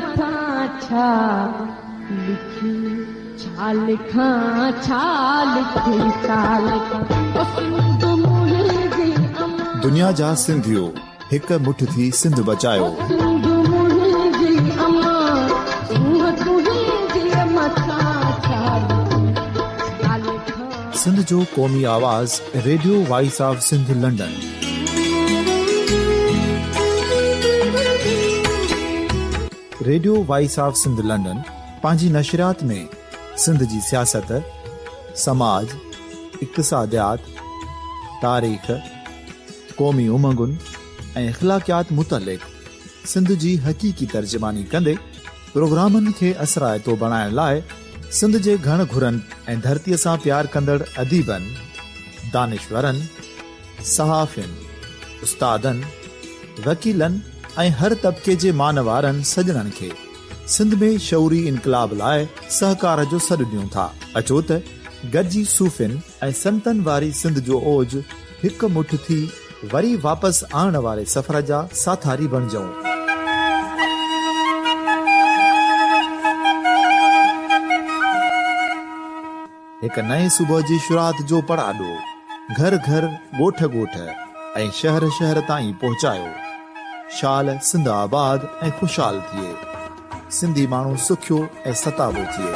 مٿان ڇا لکي ڇا لکان ڇا لکي ڇا لکان او سنڌ منهنجي امان. دنيا جا سنڌيو هڪ مٺ ٿي سنڌ بچايو. او سنڌ منهنجي امان سونهن تنهنجي مٿان ڇا لکي ڇا لکان. سنڌ جو قومي آواز radio voice of Sindh London. Radio voice of Sindh London پنهنجي نشريات ۾ سنڌ جي سياست، سماج، اقتصاديات، تاريخ، قومي امنگن ۽ اخلاقيات متعلق سنڌ جي حقيقي ترجماني ڪندي پروگرامن کي اثرائتو بڻائڻ لاء سنڌ جي گهڻ گهرن ۽ ڌرتيء سان پيار ڪندڙ اديبن، دانشورن، صحافين، استادن، وڪيلن ۽ هر طبقي جي مان وارن سڄڻن کي سنڌ ۾ شعوري انقلاب لاء سهڪار جو سڏ ڏيون ٿا. اچو ته گڏجي صوفين ۽ سنتن واري سنڌ جو اوج هڪ مٺ ٿي وري واپس آڻڻ واري سفر جا ساٿاري بڻجون. هڪ نئين صبح جي شروعات جو پڙاڏو گهر گهر، ڳوٺ ڳوٺ ۽ شهر شهر تائين پهچايو. شال سنڌ آباد ۽ خوشحال ٿئي. سنڌي ماڻهو سکيو ۽ ستابو ٿئي.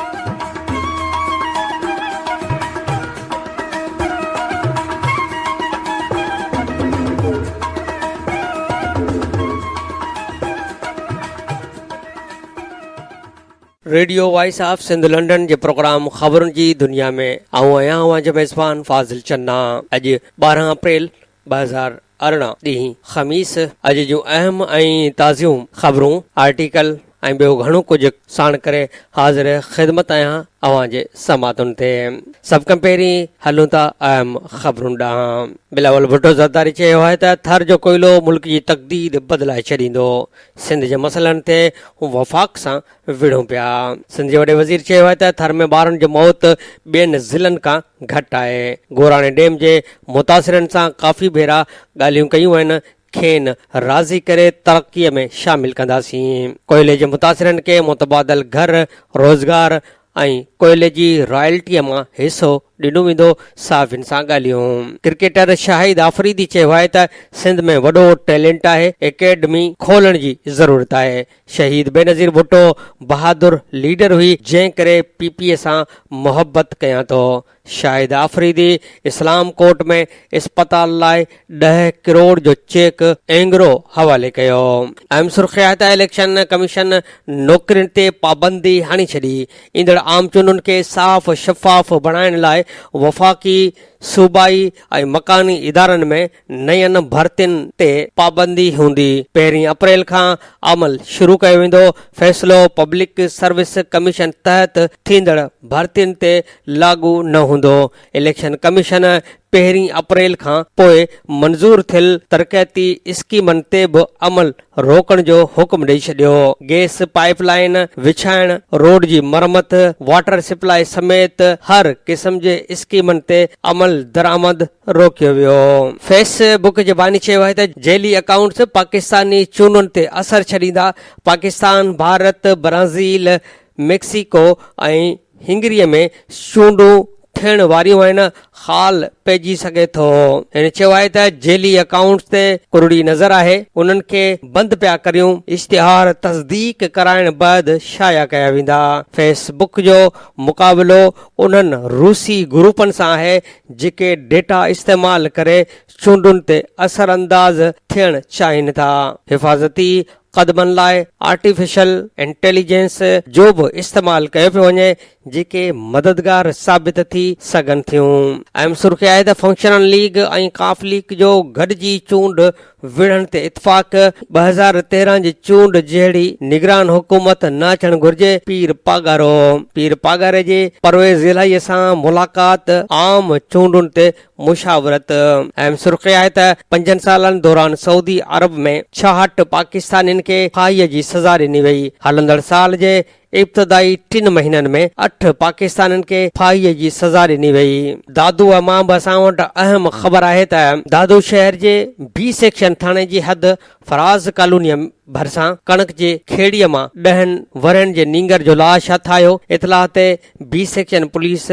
Radio voice of Sindh London جي پروگرام خبرن جي دنيا ۾ آئون آهيان اوهان جو ميزبان فاضل چنا. اڄ 12 اپريل 2018 ڏينهن خميس اڄ جون اهم ۽ تازيون خبرون، آرٽيڪل ۽ ٻيو گهڻو ڪجهه ساڻ ڪري حاضر خدمت آهيان اوهان جي سماعتن تي. سڀ کان پهرين هلون ٿا اهم خبرن ڏانهن. بلاول ڀٽو زرداري چيو آهي ته ٿر جو ڪوئلو ملڪ جي تقدير بدلائي ڇڏيندو. سنڌ جي مسئلن تي وفاق سان وڙهون پيا. سنڌ جي وڏي وزير چيو آهي ته ٿر ۾ ٻارن جو موت ٻين ضلعن کان گهٽ آهي. گوراڻي ڊيم جي متاثرن سان ڪافي ڀيرا ڳالهيون ڪيون آهن، کين راضي ڪري ترقي ۾ شامل ڪنداسين. ڪوئلي جي متاثرن کي متبادل گهر، روزگار ۽ ڪوئلي جي رائلٽيء مان حصو ڏنو ويندو، صحافين سان ڳالهيون. ڪرڪيٽر شاهد آفريدي چيو آهي ته سنڌ ۾ وڏو ٽيلنٽ آهي، اڪيڊمي کولڻ جي ضرورت آهي، شهيد بينظير ڀٽو بهادر ليڊر هئي، جنهن ڪري پي پي سان محبت ڪيان ٿو، شاهد آفريدي اسلام ڪوٽ ۾ اسپتال لاء ڏهه ڪروڙ جو چيڪ اينگرو حوالي ڪيو. اهم سرخي آهي ته اليڪشن ڪميشن نوڪرين تي پابندي هڻي ڇڏي، ايندڙ عام چونڊن کي صاف شفاف بڻائڻ لاء وفاقي، صوبائي ۽ مڪاني ادارن ۾ نين ڀرتين تي پابندي هوندي، پهرين اپريل کان عمل شروع ڪيو ويندو، فيصلو پبلڪ سروس ڪميشن تحت ٿيندڙ ڀرتين تي لاڳو نه هوندو، اليڪشن ڪميشن پهرين اپريل کان پوء منظور ٿيل ترقياتي اسڪيمن تي به عمل روڪڻ جو حڪم ڏئي ڇڏيو، گئس پائيپ لائين وڇائڻ، روڊ جي مرمت، واٽر سپلاء سميت هر قسم جي اسڪيمن تي عمل درآمد روڪيو ويو. فيس بڪ جي باني چيو آهي ته جعلي اڪائونٽس پاڪستاني چونڊن تي اثر ڇڏيندا، پاڪستان، ڀارت، برازيل، ميڪسيڪو ۽ هنگريء ۾ چونڊون ٿيڻ واريون آهن، خال پئجي سگهي ٿو. هن چيو آهي ته جعلي اڪائونٽس تي ڪرڙي نظر آهي، انهن کي بند پيا ڪريون، اشتهار تصديق ڪرائڻ بعد شايع ڪيا ويندا. فيس بڪ جو مقابلو انهن روسي گروپن سان آهي، جيڪي ڊيٽا استعمال ڪري چونڊن تي اثرانداز ٿيڻ چاهين ٿا. حفاظتي قدمن لاء آرٽيفيشل انٽيليجنس جو به استعمال ڪيو پيو وڃي جيڪي مددگار ثابت ٿي سگهن ٿيون. اهم سرخي آهي ته فنڪشنل ليگ ۽ قاف ليگ جو گڏجي چونڊ وڙهڻ تي اتفاق، 2013 جي چونڊ جهڙي نگران حڪومت نه اچڻ گهرجي، پير پاڳارو. پير پاڳاري جي پرويز الاهي سان ملاقات، عام چونڊن تي مشاورت. اهم سرخي آهي ته پنجن سالن دوران سعودي عرب ۾ 66 پاڪستانين کي ڦاهيء جي سزا ڏني وئي. هلندڙ سال جي ابتدائي ٽن مهينن ۾ اٺ پاڪستانين کي ڦاهيء جي سزا ڏني وئي. دادوء مان به اسان وٽ اهم خبر آهي ته دادو شهر جي بي سيڪشن ٿاڻي جي حد فراز ڪالونيء ڀرسان ڪڻڪ جي کيڙي مان ڏهن ورهين جي نينگر جو لاش هٿ آيو، اطلاع تي بي سيڪشن پوليس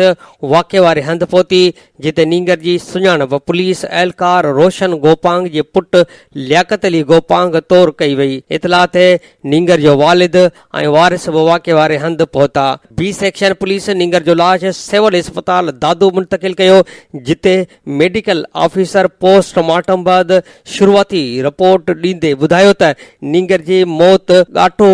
واقعي واري هنڌ پهتي، جتي نينگر جي سڃاڻپ پوليس اهلڪار روشن گوپانگ جي پٽ لياقت علي گوپانگ طور ڪئي وئي، اطلاع تي نينگر جو والد ۽ وارث به واقعي واري هنڌ پهتا. بي سيڪشن پوليس نينگر جو لاش سول اسپتال دادو منتقل ڪيو، جتي ميڊيڪل آفيسر پوسٽ مارٽم بعد شروعاتي رپورٽ ڏيندي ٻڌايو ته نينگر جي موت ڳاٽو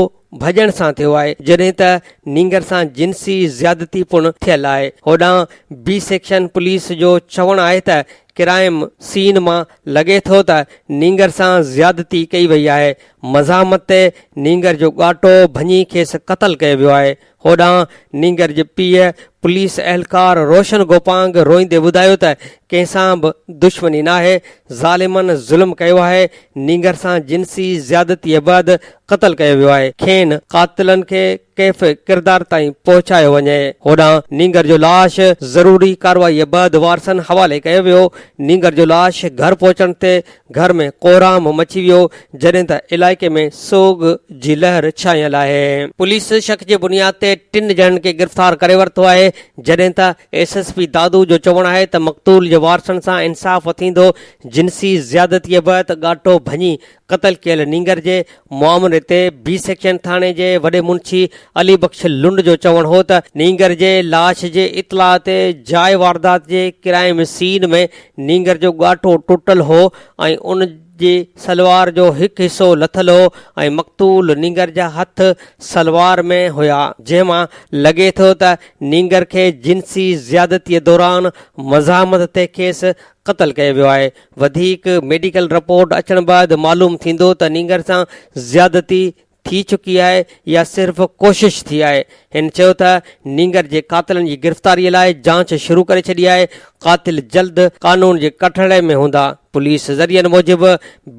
ڀڄڻ سان ٿيو آهي جڏهن ته نينگر سان جنسي زيادتي پڻ ٿيل آهي هوڏانهن بي سيڪشن پوليس جو چوڻ آهي ته ڪرائم سين مان لڳي ٿو ته نينگر سان زيادتي ڪئي وئي آهي مزاحمت تي نينگر جو ڳاٽو ڀڃي کيس قتل ڪيو ويو آهي هوڏانهن نينگر جي پيء پوليس اهلڪار روشن گوپانگ روئيندي ٻڌايو ته ڪنهن سان به دشمني ناهي، ظالمن ظلم ڪيو آهي، نينگر سان جنسي زيادتيء بعد قتل ڪيو ويو آهي، کين قاتلن کي ڪيف ڪردار تائين پهچايو وڃي. هوڏانهن نينگر جو لاش ضروري ڪارروائيء بعد وارثن حوالي ڪيو ويو، نينگر جو لاش گهر پهچڻ تي گهر ۾ ڪوهرام مچي ويو، جڏهن ته علائقي ۾ سوڳ جي لهر ڇانيل آهي. پوليس شڪ جي بنياد تي ٽن ڄڻن کي گرفتار ڪري ورتو آهي، جڏهن ته ايس ايس پي دادو جو چوڻ آهي ته مقتول جي وارثن سان انصاف ٿيندو، جنسي زيادتيء بعد ڳاٽو ڀڃي قتل ڪيل نينگر جي معاملي تي بي سيڪشن ٿاڻي جي وڏي منشي علي بخش لنڊ جو چوڻ هو ته نينگر جي لاش جي اطلاع تي جاء واردات جي ڪرائم سين ۾ نينگر جو ڳاٽو ٽٽل هو ۽ ان جي سلوار جو هڪ حصو لٿل هو ۽ مقتول نينگر جا هٿ سلوار ۾ هيا جنهن مان لڳي ٿو ته نينگر کي جنسي زيادتي دوران مزاحمت تي کيس قتل ڪيو ويو آهي وڌيڪ ميڊيڪل رپورٽ اچڻ بعد معلوم ٿيندو ته نينگر سان زيادتي ٿي چڪي آهي يا صرف ڪوشش ٿي آهي. هن چيو ته نينگر جي قاتلن جي گرفتاري لاء جاچ شروع ڪري ڇڏي آهي، قاتل جلد قانون جي ڪٽهڙي ۾ هوندا. پوليس ذريعن موجب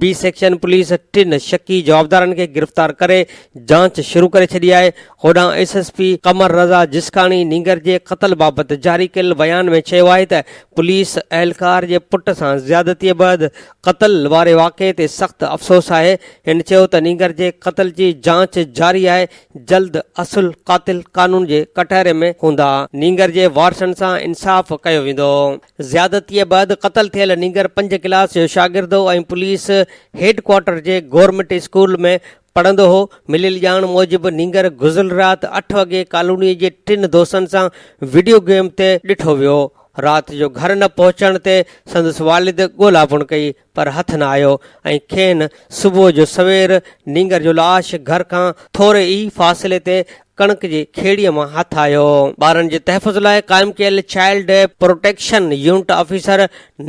بي سيڪشن پوليس ٽن شڪي جوابدارن کي گرفتار ڪري جاچ شروع ڪري ڇڏي آهي. هوڏانهن S S P Qamar Raza Jiskani نينگر جي قتل بابت جاري ڪيل بيان ۾ چيو آهي ته پوليس اهلڪار جي پٽ سان زيادتي بعد قتل واري واقعي تي سخت افسوس آهي. هن چيو ته نينگر جي قتل جي جاچ جاري آهي، جلد اصل قاتل قانون جي ڪٽهري ۾ هوندا، نينگر جي وارثن سان انصاف ڪيو ويندو. زيادتيء بعد قتل ٿيل نينگر پنج ڪلاس جو شاگرد هو ۽ پوليس هيڊ ڪوارٽر جي گورنمينٽ اسڪول ۾ پڙهندو هو. مليل ڄاڻ موجب نينگر گذريل رات اٺ وڳي ڪالوني جي ٽن دوستن سان وڊيو گيم تي ڏٺو ويو. رات جو گهر نه پهچڻ تي سندس والد ڳولا پڻ ڪئي پر هٿ نه آيو ۽ کين صبح جو سوير نينگر جو لاش گهر کان ٿوري ئي فاصلي تي ڪڻڪ جي کيڙي مان هٿ آيو. ٻارن جي تحفظ لاء قائم ڪيل child protection unit officer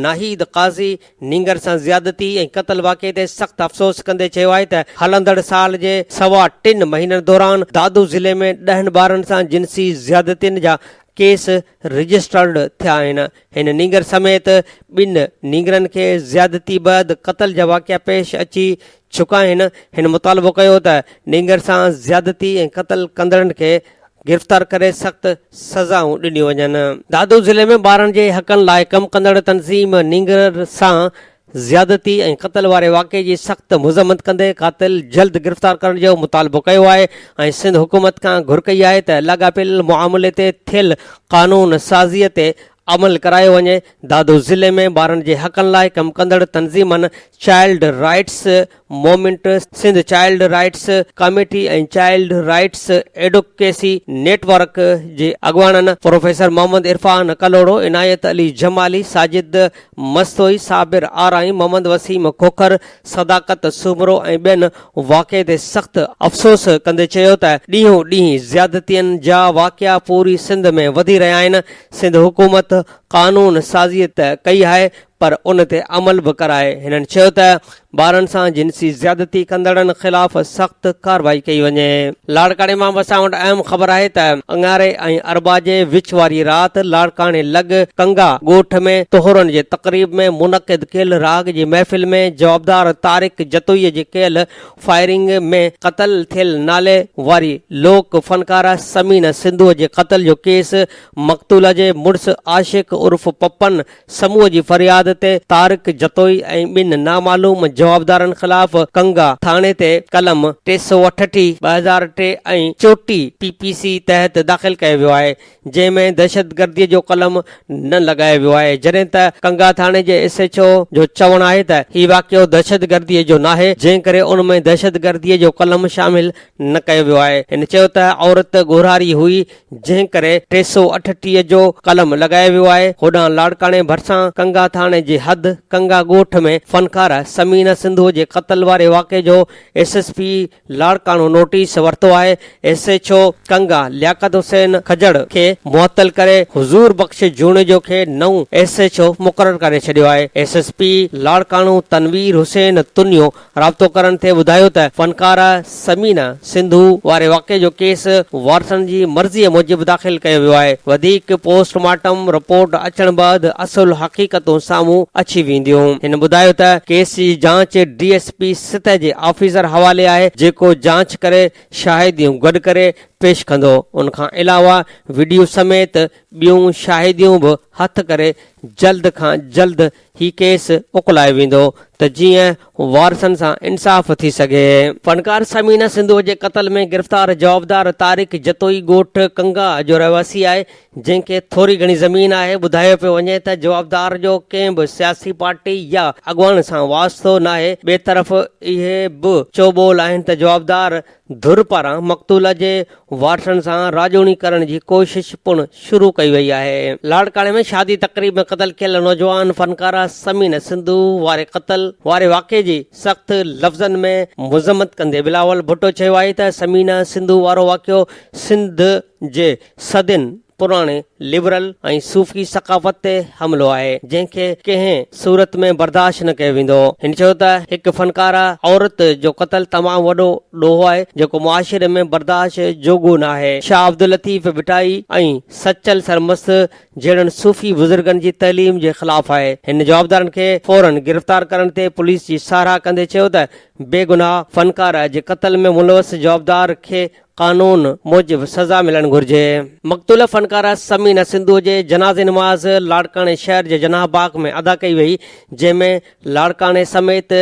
Nahid Qazi نينگر سان زيادتي ۽ قتل واقعي تي سخت افسوس ڪندي چيو آهي ته هلندڙ سال جي سوا ٽن مهينن دوران دادو ضلعي ۾ ڏهن ٻارن سان جنسي زيادتين جا ڪيس رجسٽرڊ ٿيا آهن. هن نينگر سميت ٻن نينگرن کي زيادتي بعد قتل جا واقعا پيش اچي چڪا آهن. هن مطالبو ڪيو ته نينگر سان زيادتي ۽ قتل ڪندڙن کي گرفتار ڪري سخت سزائون ڏنيون وڃن. دادو ضلعي ۾ ٻارن جي حقن لاء ڪم ڪندڙ تنظيم نينگر سان زيادتي ۽ قتل واري واقعي جي سخت مذمت ڪندي قاتل جلد گرفتار ڪرڻ جو مطالبو ڪيو آهي ۽ سنڌ حڪومت کان گهر ڪئي آهي ته لاڳاپيل معاملي تي ٿيل قانون سازي تي عمل ڪرايو وڃي. دادو ضلعي ۾ ٻارن جي حقن لاء ڪم ڪندڙ تنظيمن child rights movement, Sindh child rights committee ۽ child rights advocacy network جي اڳواڻن پروفيسر محمد عرفان ڪلهوڙو، عنايت علي جمالي، ساجد مستوئي، صابر آرائين، محمد وسيم کوکر، صداقت سومرو ۽ ٻين واقعي تي سخت افسوس ڪندي چيو ته ڏينهون ڏينهن زيادتين جا واقعا پوري سنڌ ۾ وڌي رهيا آهن، سنڌ حڪومت قانون سازي ته ڪئي آهي پر ان تي عمل به ڪرائي. هنن چيو ته ٻارن سان جنسي زيادتي ڪندڙن خلاف سخت ڪارروائي ڪئي وڃي. لاڙڪاڻي مان اسان وٽ اهم خبر آهي ته اڱاري ۽ اربع جي وچ واري رات لاڙڪاڻي لڳ ڪنگا ڳوٺ ۾ طهورن جي تقريب ۾ منعقد ڪيل راڳ جي محفل ۾ جوابدار طارق جتوئي جي ڪيل فائرنگ ۾ قتل ٿيل نالي واري لوڪ فنڪاره ثمينه سنڌوء جي قتل جو ڪيس مقتوله جي مڙس عاشق عرف پپن سموء جي فرياد تي طارق جتوئي ۽ ٻن نامعلوم جوابدارن خلاف ڪنگا ٿاڻي تي قلم 338، 2003 ۽ 34 پي پي سي تحت داخل ڪيو ويو آهي، جنهن ۾ دهشتگردي جو قلم نه لڳايو ويو آهي، جڏهن ته ڪنگا ٿاڻي جي ايس ايڇ او جو چوڻ آهي ته هي واقعو دهشتگردي جو ناهي، جنهن ڪري ان ۾ دهشتگردي جو قلم شامل نه ڪيو ويو آهي. هن چيو ته عورت ڳورهاري هئي، جنهن ڪري 338 جو قلم لڳايو ويو آهي. هوڏانهن لاڙڪاڻي ڀرسان ڪنگا ٿاڻي جي حد ڪنگا ڳوٺ ۾ فنڪاره ثمينه سنڌوء جي قتل واري واقعي جو S S P Larkana notice ورتو آهي. S H O Kanga Liaquat Hussain Khajjar کي معطل ڪري حضور بخش جوڻيجو کي نئون ايس ايڇ او مقرر ڪري ڇڏيو آهي. S S P Larkana Tanveer Hussain Tunio رابطو ڪرڻ تي ٻڌايو ته فنڪاره ثمينه سنڌو واري واقعي جو ڪيس وارثن جي مرضيء موجب داخل ڪيو ويو آهي، وڌيڪ پوسٽ مارٽم رپورٽ اچڻ بعد اصل حقيقتون سامهون اچي وينديون. هن ٻڌايو ته ڪيس جي جاچ ڊي ايس پي سطح جي آفيسر حوالي آهي جيڪو جاچ ڪري شاهديون گڏ ڪري پيش ڪندو، ان کان علاوه وڊيو سميت ٻيون شاهديون به هٿ ڪري جلد کان جلد هي ڪيس اڪلايو ويندو ته جيئن وارثن سان انصاف ٿي سگهي. فنڪار ثمينه سنڌوء جي قتل ۾ گرفتار جوابدار طارق جتوئي ڳوٺ ڪنگا جو رهواسي آهي، جنهن کي ٿوري گهڻي زمين آهي، ٻڌايو پيو وڃي ته جوابدار جو ڪنهن به سياسي پارٽي يا اڳواڻ سان واسطو ناهي، ٻئي طرف اهي به چئوٻول آهن ته جوابدار ڌر پاران مقتوله جي وارثن سان راڄوڻي ڪرڻ جي ڪوشش پڻ شروع ڪئي وئي آهي. لاڙڪاڻي ۾ شادي تقريب ۾ قتل ڪيل نوجوان فنڪاره ثمينه سنڌو واري قتل واري واقعي جي سخت لفظن ۾ مذمت ڪندي بلاول ڀٽو چيو آهي ته ثمينه سنڌو وارو واقعو سنڌ جي صدين پراڻي لبرل ۽ صوفي ثقافت تي حملو آهي، جنهن کي ڪنهن صورت ۾ برداشت نه ڪيو ويندو. هن چيو ته هڪ فنڪاره عورت جو قتل تمام وڏو ڏوهه آهي، جيڪو معاشري ۾ برداشت جوڳو ناهي. شاهه عبداللطيف ڀٽائي ۽ سچل سرمست جهڙن صوفي بزرگن جي تعليم جي خلاف آهي. هن جوابدارن کي فورن گرفتار ڪرڻ تي پوليس جي ساراهه ڪندي چيو ته بيگناهه فنڪاره جي قتل ۾ ملوث جوابدار کي قانون موجب سزا ملڻ گهرجي. مقتول فنڪاره ثمينه سنڌوء جي جنازي نماز لاڙڪاڻي شهر جي جناح باغ ۾ ادا ڪئي وئي، جنهن ۾ لاڙڪاڻي سميت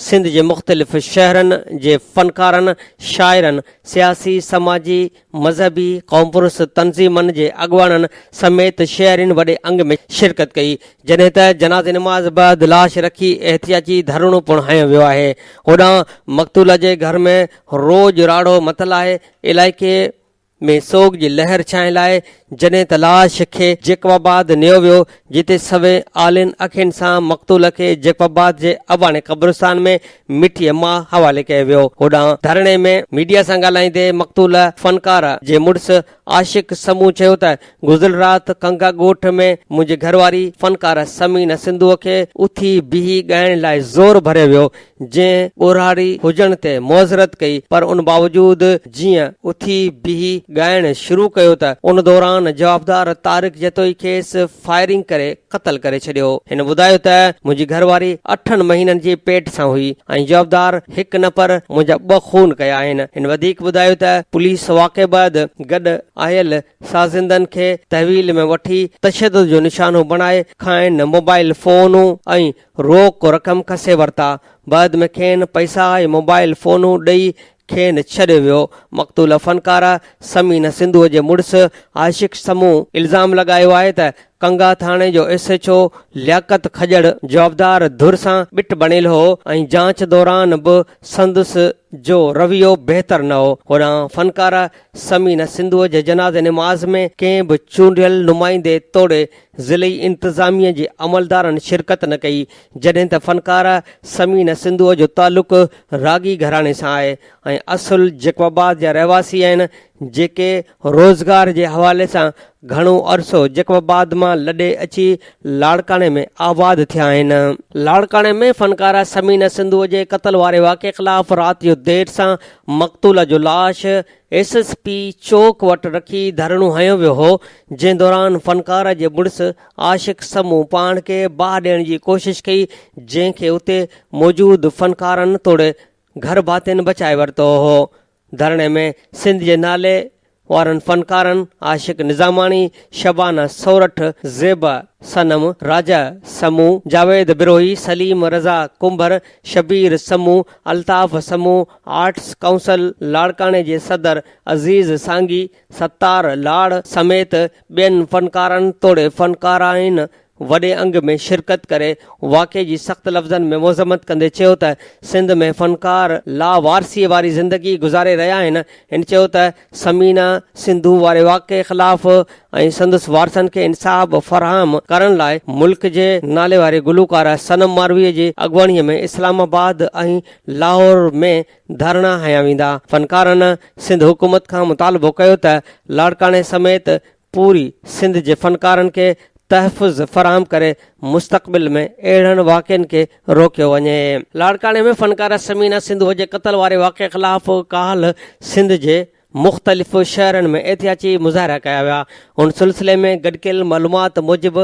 سنڌ جي مختلف شهرن جي فنڪارن، شاعرن، سياسي، سماجي، مذهبي، قومپرست تنظيمن جي اڳواڻن سميت شهرين وڏي انگ ۾ شرڪت ڪئي، جڏهن ته جنازي نماز بعد لاش رکي احتجاجي ڌرڻو پڻ هنيو ويو آهي. هوڏانهن مقتوله جي گهر ۾ روڄ راڙو متل آهي، علائقي ۾ سوڳ جي لهر ڇانيل آهي، جڏهن ته لاش کي جيڪب آباد نيو ويو، جتي سوين آلين اکين سان مقتول کي جيڪب آباد جي اباڻي قبرستان ۾ مٽيء ماء حوالي ڪيو ويو. هوڏانهن ڌرڻي ۾ ميڊيا سان ڳالهائيندي مقتول فنڪاره جي مڙس عاشق سمون چيو ته گذريل رات ڪنگا ڳوٺ ۾ منهنجي گهرواري فنڪاره ثمينه سنڌوء کي اٿي بيهي ڳائڻ لاء زور ڀريو ويو، جنهن ڳورهاري هجڻ تي معذرت ڪئي پر ان باوجود جيئن اٿي بيهي ڳائڻ شروع ڪيو ته ان دوران جوابدار طارق جتوئي کيس فائرنگ ڪري قتل ڪري ڇڏيو. هن ٻڌايو ته منهنجي گهرواري اٺن مهينن جي پيٽ سان هئي ۽ جوابدار هڪ نه پر منهنجا ٻه خون ڪيا آهن. هن وڌيڪ ٻڌايو ته پوليس واقعي بعد گڏ آيل سازندن کي تحويل ۾ وٺي تشدد جو نشانو بڻائي کانئن موبائل فونون ۽ روڪ رقم کسي ورتا، بعد ۾ کين پئسا ۽ موبائل فونون ڏئي کين ڇڏيو ويو. مقتوله فنڪاره ثمينه سنڌوء جي مڙس عاشق سمون الزام لڳايو آهي ته ڪنگا ٿاڻي جو S H O Liaquat Khajjar جوابدار ڌر سان ٻٽ بڻيل هو ۽ جاچ دوران به سندس جو رويو بهتر نه هو. هوڏانهن فنڪاره ثمينه سنڌوء جي جنازي نماز ۾ ڪنهن به چونڊيل نمائندي توڙي ضلعي انتظاميه جي عملدارن شرڪت نه ڪئي، جڏهن ته فنڪاره ثمينه سنڌوء جو تعلق راڳي گهراڻي سان آهي ۽ اصل جيڪب آباد جا رهواسي آهن، جيڪي روزگار جي حوالي سان گهڻو عرصو جيڪب آباد مان لڏي اچي لاڙڪاڻي ۾ آباد ٿيا آهن. لاڙڪاڻي ۾ فنڪاره ثمينه سنڌوء جي قتل واري واقعي خلاف رات جو دير سان مقتوله جو لاش ايس ايس پي چوڪ وٽ رکي ڌرڻو هنيو ويو هو، جنهن دوران فنڪاره جي مڙس عاشق سمون پاڻ کي باهه ڏيڻ جي ڪوشش ڪئي، جنهن کي اتي موجود فنڪارن توڙي گهر ڀاتين بچائي ورتو هو. ڌرڻي ۾ سنڌ جي نالي وارن فنڪارن عاشق نظاماڻي، شبانه سورٺ، زيبا صنم، راجا سمون، جاويد بروهي، سليم رضا ڪنڀر، شبير سمون، الطاف سمون، آرٽس ڪائونسل لاڙڪاڻي جي صدر عزيز سانگي، ستار لاڙ سميت ٻين فنڪارن توڙي فنڪارائن وڏي انگ ۾ شرڪت ڪري واقعي جي سخت لفظن ۾ مذمت ڪندي چيو ته سنڌ ۾ فنڪار لاوارثي واري زندگي گذاري رهيا آهن هن چيو ته ثمينه سنڌو واري واقعي خلاف ۽ سندس وارثن کي انصاف فراهم ڪرڻ لاء ملڪ جي ناليواري گلوڪاره صنم ماروي جي اڳواڻي ۾ اسلام آباد ۽ لاهور ۾ ڌرڻا هنيا ويندا فنڪارن سنڌ حڪومت کان مطالبو ڪيو ته لاڙڪاڻي سميت پوري سنڌ جي فنڪارن کي تحفظ فراهم ڪري مستقبل ۾ اهڙن واقعن کي روڪيو وڃي. لاڙڪاڻي ۾ فنڪاره ثمينه سنڌوء جي قتل واري واقعي خلاف ڪالهه سنڌ جي مختلف شهرن ۾ احتجاجي مظاهرا ڪيا ويا. ان سلسلي ۾ گڏ ڪيل معلومات موجب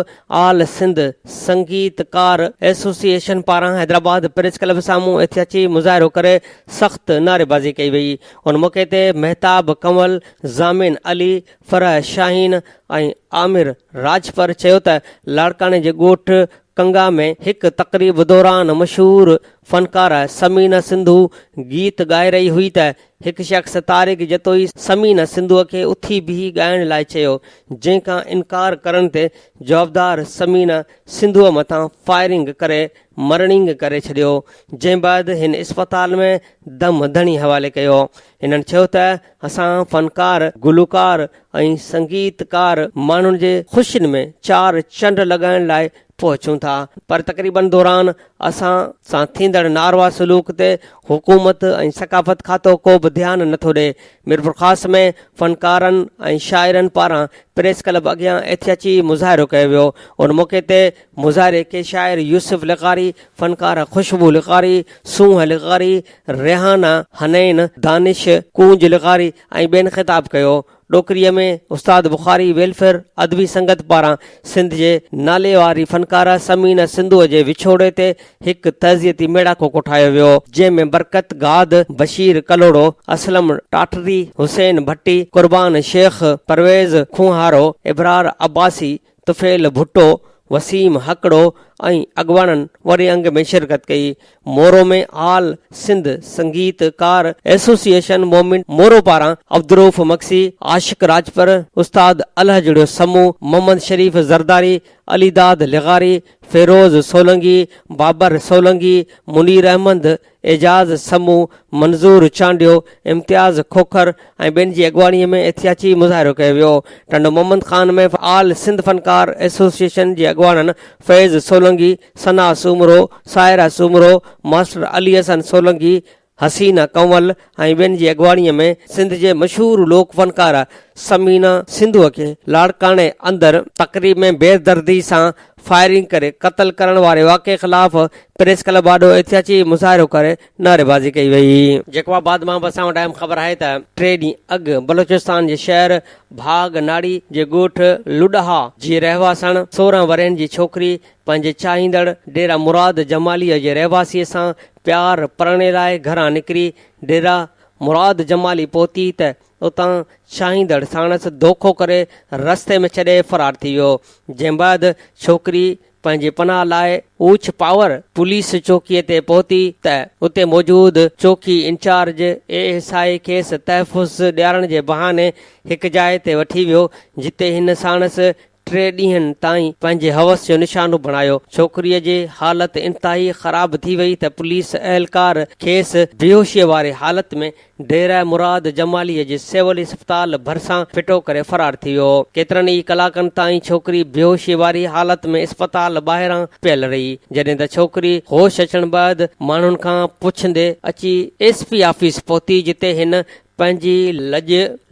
آل سنڌ سنگيتڪار ايسوسيئيشن پاران حيدرآباد پريس ڪلب سامهون احتجاجي مظاهرو ڪري سخت نعريبازي ڪئي وئي. ان موقعي تي مهتاب ڪنول، ضامن علي، فرح شاهين ۽ عامر راڄپر چيو ته لاڙڪاڻي جي ڳوٺ ڪنگا ۾ هڪ تقريب دوران مشهور فنڪاره ثمينه سنڌو گيت ڳائي رهي هئي ته هڪ شخص طارق جتوئي ثمينه سنڌوء کي اٿي بيهي ڳائڻ لاء چيو جنهن کان انڪار ڪرڻ تي جوابدار ثمينه سنڌوء مٿان فائرنگ ڪري مرڻينگ ڪري ڇڏيو جنهن بعد هن اسپتال ۾ دم ڌڻي حوالي ڪيو هنن چيو ته اسان فنڪار، گلوڪار ۽ سنگيتڪار ماڻهن جي خوشين ۾ چار چنڊ لڳائڻ لاء پهچون ٿا پر تقريبن دوران اسان سان ٿيندڙ ناروا سلوڪ تي حڪومت ۽ ثقافت کاتو ڪو به ڌيان نٿو ڏئي. ميرپورخاص ۾ فنڪارن ۽ شاعرن پاران پريس ڪلب اڳيان احتجاجي مظاهرو ڪيو ويو. ان موقعي تي مظاهري کي شاعر يوسف لغاري، فنڪاره خوشبو لغاري، سونهن لغاري، ريحانه حنين، دانش ڪونج لغاري ۽ ٻين خطاب ڪيو. ڏوڪريء ۾ استاد بخاري ويلفيئر ادبي سنگت پاران سنڌ جي ناليواري فنڪاره ثمينه سنڌوء جي وڇوڙي تي هڪ تعزيتي ميڙاڪو ڪوٺايو ويو، جنهن ۾ برڪت گاد، بشير ڪلهوڙو، اسلم ٽاٽري، حسين ڀٽي، قربان شيخ، پرويز کونهارو، ابرار عباسي، طفيل ڀٽو، وسيم هڪڙو ۽ اڳواڻن وڏي انگ ۾ شرڪت ڪئي. مورو ۾ آل سنڌ سنگيت ڪار ايسوسيئيشن مومنٽ مورو پاران عبدالرئوف مگسي، عاشق راڄپر، استاد الهجڙيو سمون، محمد شريف زرداري، علي داد لغاري، فيروز سولنگي، بابر سولنگي، منير احمد، اعجاز سمون، منظور چانڊيو، امتياز کوکر ۽ ٻين جي اڳواڻي ۾ احتجاجي مظاهرو ڪيو ويو. ٽنڊو محمد خان ۾ آل سنڌ فنڪار ايسوسيئيشن جي اڳواڻن فيض سولنگي، ثنا سومرو، سائره سومرو، ماسٽر علي حسن سولنگي، حسينه ڪنول ۽ ٻين جي اڳواڻي ۾ سنڌ جي مشهور لوڪ فنڪاره ثمينه سنڌوء کي لاڙڪاڻي اندر تقريب ۾ بيدردي سان فائرنگ ڪري قتل ڪرڻ واري واقعي خلاف پريس ڪلب آڏو احتجاجي مظاهرو ڪري نعريبازي ڪئي وئي. جيڪب آباد مان به اسان وٽ اهم خبر آهي ته ٽي ڏينهن اڳ بلوچستان جي شهر ڀاڳ ناڙي جي ڳوٺ لڏها جي رهواسڻ 16 ورهين جي ڇوڪري پنهنجي چاهيندڙ ڊيرا مراد جمالي جي رهواسي سان پيار پرڻي لاء گهران نڪري ڊيرا مراد جمالي پهتي ته اتان چاهيندڙ ساڻس دوکو ڪري رستي ۾ ڇڏي فرار ٿي ويو، جنهن بعد ڇوڪري پنهنجي پناهه لاء اوچ پاور پوليس چوڪي تي پهتي ته اتي موجود چوڪي انچارج اي ايس I کيس تحفظ ڏيارڻ جي بهاني هڪ جاء تي وٺي ويو، جتي هن ساڻس ٽي ڏينهن تائين پنهنجي حوس جو نشانو بڻايو. ڇوڪريء جي حالت انتهائي خراب ٿي وئي ته پوليس اهلڪار کيس بيهوشيء واري حالت ۾ ڊيره مراد جماليء جي سول اسپتال ڀرسان ڦٽو ڪري فرار ٿي ويو. ڪيترن ئي ڪلاڪن تائين ڇوڪري بيهوشيء واري حالت ۾ اسپتال ٻاهران پيل رهي. جڏهن ته ڇوڪري هوش اچڻ بعد ماڻهن کان پڇندي اچي ايس پي آفيس پهتي جتي هن پنهنجي لڄ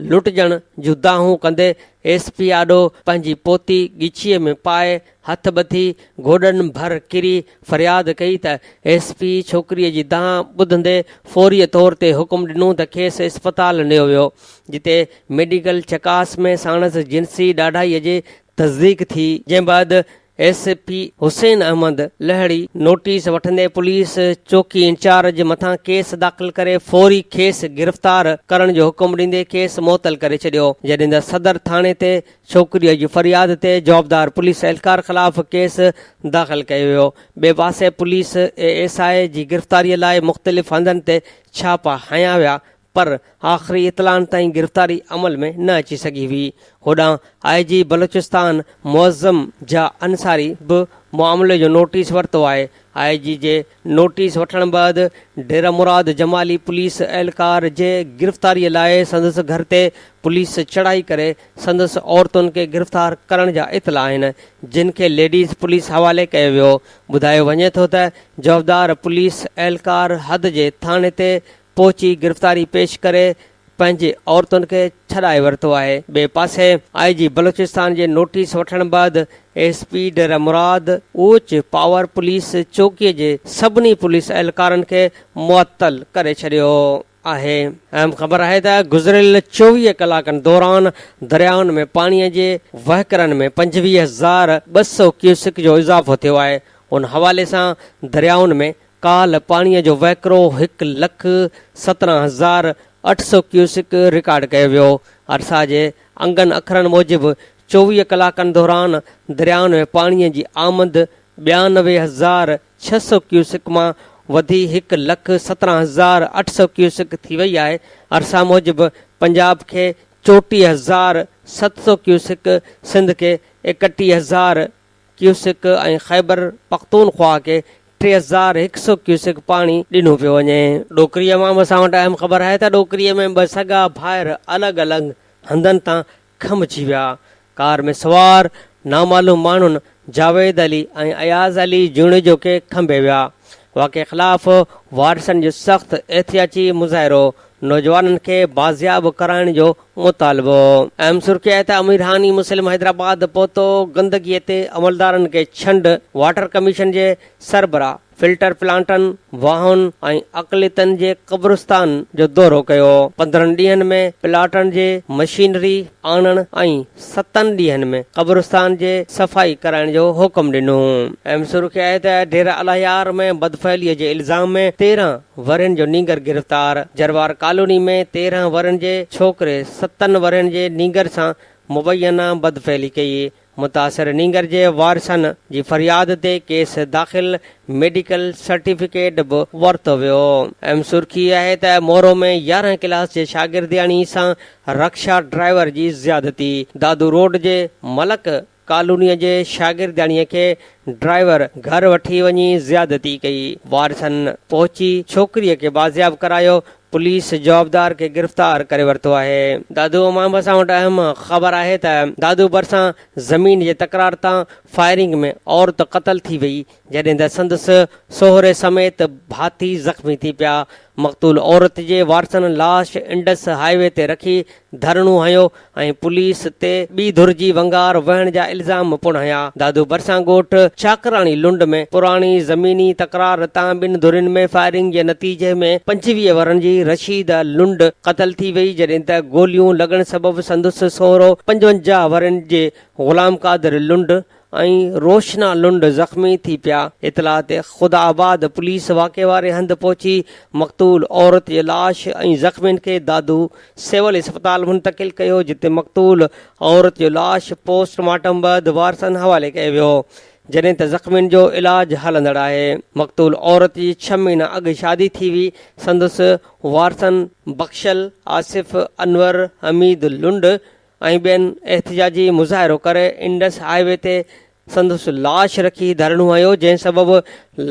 لٽجڻ جون دانهون ڪندي ايس پي آڏو پنهنجي پوتي ڳچيء ۾ پائي هٿ ٻڌي گوڏن ڀر ڪري فرياد ڪئي ته ايس پي ڇوڪريء جي دانهن ٻڌندي فوري طور تي حڪم ڏنو ته کيس اسپتال نيو ويو جتي ميڊيڪل چڪاس ۾ ساڻس جنسي ڏاڍائيء جي تصديق ٿي جنهن بعد S P Hussain Ahmed Lehri notice وٺندي پوليس چوڪي انچارج مٿان ڪيس داخل ڪري فوري کيس گرفتار ڪرڻ جو حڪم ڏيندي ڪيس معطل ڪري ڇڏيو جڏهن ته صدر ٿاڻي تي ڇوڪريء جي فرياد تي جوابدار پوليس اهلڪار خلاف ڪيس داخل ڪيو ويو ٻئي پاسي پوليس اي ايس I جي گرفتاري لاء مختلف هنڌن تي ڇاپا هنيا ويا پر آخري اطلاعن تائين گرفتاري عمل ۾ نه اچي سگهي هئي. هوڏانهن آء جي بلوچستان معظم جا انصاري به معاملي جو نوٽيس ورتو آهي. آء جي جي نوٽيس وٺڻ بعد ڊيره مراد جمالي پوليس اهلڪار جي گرفتاري لاء سندس گهر تي پوليس چڙهائي ڪري سندس عورتن کي گرفتار ڪرڻ جا اطلاع آهن جن کي ليڊيز پوليس حوالي ڪيو ويو. ٻڌايو وڃي ٿو ته جوابدار پوليس اهلڪار حد جي ٿاڻي تي پهچي گرفتاري پيش ڪري پنهنجي عورتن کي ڇڏائي ورتو آهي. ٻئي پاسي آء جي بلوچستان جي نوٽيس وٺڻ بعد ايس پي ڊيره مراد اوچ پاور پوليس چوڪي جي سڀني پوليس اهلڪارن کي معطل ڪري ڇڏيو آهي. اهم خبر آهي ته گذريل 24 ڪلاڪن دوران دريائن ۾ پاڻي جي وهڪرن ۾ 25200 ڪيوسڪ جو اضافو ٿيو آهي. ان حوالي سان دريائن ۾ ڪالهه پاڻي جو وهڪرو 1,17,800 ڪيوسڪ رڪارڊ ڪيو ويو. ارسا جي انگن اکرن موجب 24 ڪلاڪن دوران دريائن ۾ پاڻي جي آمد 92,600 ڪيوسڪ مان وڌي 1,17,800 ڪيوسڪ ٿي وئي آهي. ارسا موجب پنجاب کي 34,700 ڪيوسڪ، سنڌ کي 31,000 ڪيوسڪ ۽ خيبر پختونخواهه کي 3100 ڪيوسڪ پاڻي ڏنو پيو وڃي. ڏوڪريء مان به اسان وٽ اهم خبر آهي ته ڏوڪريء ۾ ٻه سڳا ڀائر الڳ الڳ هنڌن تان کنڀجي ويا. ڪار ۾ سوار نامعلوم ماڻهن جاويد علي ۽ اياز علي جوڻيجو کي کنڀي ويا. واقعي خلاف وارثن جو سخت احتجاجي مظاهرو، نوجوانن کي بازياب ڪرائڻ جو مطالبو. اهم سرخي آهي ته امير هاني مسلم حيدرآباد پهتو، گندگي تي عملدارن کي ڇنڊ، واٽر ڪميشن جي سربراهه فلٽر پلانٽن، واهن ۽ اقليتن جي قبرستان جو دورو ڪيو، 15 ڏينهن ۾ پلاٽن جي مشينري آڻڻ ۽ ستن ڏينهن ۾ قبرستان جي صفائي ڪرائڻ جو حڪم ڏنو. اهم سرخي آهي ته ڊيره الاهيار ۾ بدفعلي جي الزام ۾ 13 ورهين جو نينگر گرفتار، جروار ڪالوني ۾ 13 ورهين جي ڇوڪري ستن ورهين جي نينگر سان مبينا بدفعلي ڪئي، متاثر نينگر جي وارثن جي فرياد تي ڪيس داخل، ميڊيڪل سرٽيفڪيٽ به ورتو ويو. اهم سرخي آهي ته مورو ۾ 11 ڪلاس جي شاگردياڻي سان رڪشا ڊرائيور جي زيادتي، دادو روڊ جي ملڪ ڪالونيء جي شاگردياڻيء کي ڊرائيور گهر وٺي وڃي زيادتي ڪئي، وارثن پهچي ڇوڪريء کي بازياب ڪرايو، پوليس جوابدار کي گرفتار ڪري ورتو آهي. دادو مان به اسان وٽ اهم خبر آهي ته دادو ڀرسان زمين جي تڪرار تان فائرنگ ۾ عورت قتل ٿي وئي، جڏهن ته سندس سهري سميت ڀاتي زخمي ٿي پيا، مقتول عورت جي وارثن لاش انڊس هاء وي تي رکي ڌرڻو هنيو ۽ پوليس تي ٻي ڌر جي ونگار وهڻ جا الزام پڻ هنيا. دادو ڀرسان ڳوٺ چاڪراڻي لنڊ ۾ پراڻي زميني تڪرار تان ٻن ڌرين ۾ فائرنگ جي نتيجي ۾ 25 ورهن جي رشيده لنڊ قتل ٿي وئي جڏهن ته گوليون لڳڻ سبب سندس سهرو 55 ورهين جي غلام قادر لنڊ ۽ روشنا لنڊ زخمي ٿي پيا. اطلاع تي خدا آباد پوليس واقعي واري هنڌ پهچي مقتول عورت جي لاش ۽ زخمين کي دادو سول اسپتال منتقل ڪيو جتي مقتول عورت جو لاش پوسٽ مارٽم بعد وارثن حوالي ڪيو ويو جڏهن ته زخمين جو علاج هلندڙ آهي. مقتول عورت جي ڇهه مهينا اڳ شادي ٿي هئي سندس وارثن بخشل، آصف، انور، حميد لنڊ ۽ ٻين احتجاجي مظاهرو ڪري انڊس هاء وي تي سندس لاش رکي ڌرڻو هنيو جنهن سبب